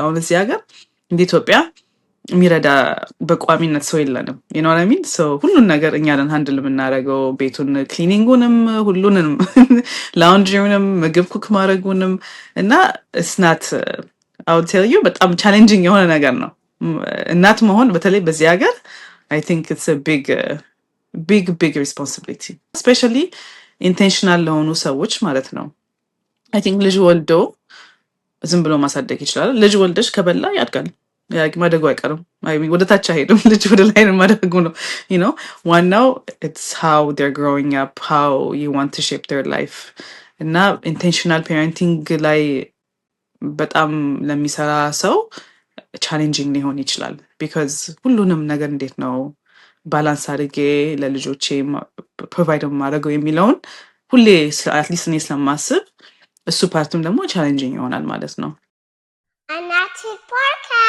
አሁን እዚህ ሀገር እንደ ኢትዮጵያ የሚረዳ በቋሚነት ሰው የለንም። You know what I mean? So ሁሉን ነገር እኛ ነን handle የምናደርገው፣ ቤቱን cleaning ኡንም፣ ሁሉንም፣ laundry ውንም፣ ምግብ cook ማድረጉንም። እና it's not, I'll tell you፣ በጣም challenging የሆነ ነገር ነው እናት መሆን፣ በተለይ በዚህ ሀገር። I think it's big, big, big responsibility, especially intentional ለሆኑ ሰዎች ማለት ነው። I think ልጅ ወልዶ ዝም ብሎ ማሳደግ ይችላል። ልጅ ወልደሽ ከበላ ያድጋል። ማደጉ አይቀርም። I mean፣ ወደ ታች አይሄድም። ልጅ ወደ ላይ ነው ማደጉ ነው። ዋናው it's how they're growing up, how you want to shape their life። እና intentional parenting ላይ በጣም ለሚሰራ ሰው challenging ሊሆን ይችላል። Because ሁሉንም ነገር እንዴት ነው balance አድርጌ ለልጆቼ provide የማደርገው የሚለውን ሁሌ at least እኔ ስለማስብ እሱ part ኡም ደግሞ challenging ይሆናል ማለት ነው። እናት podcast.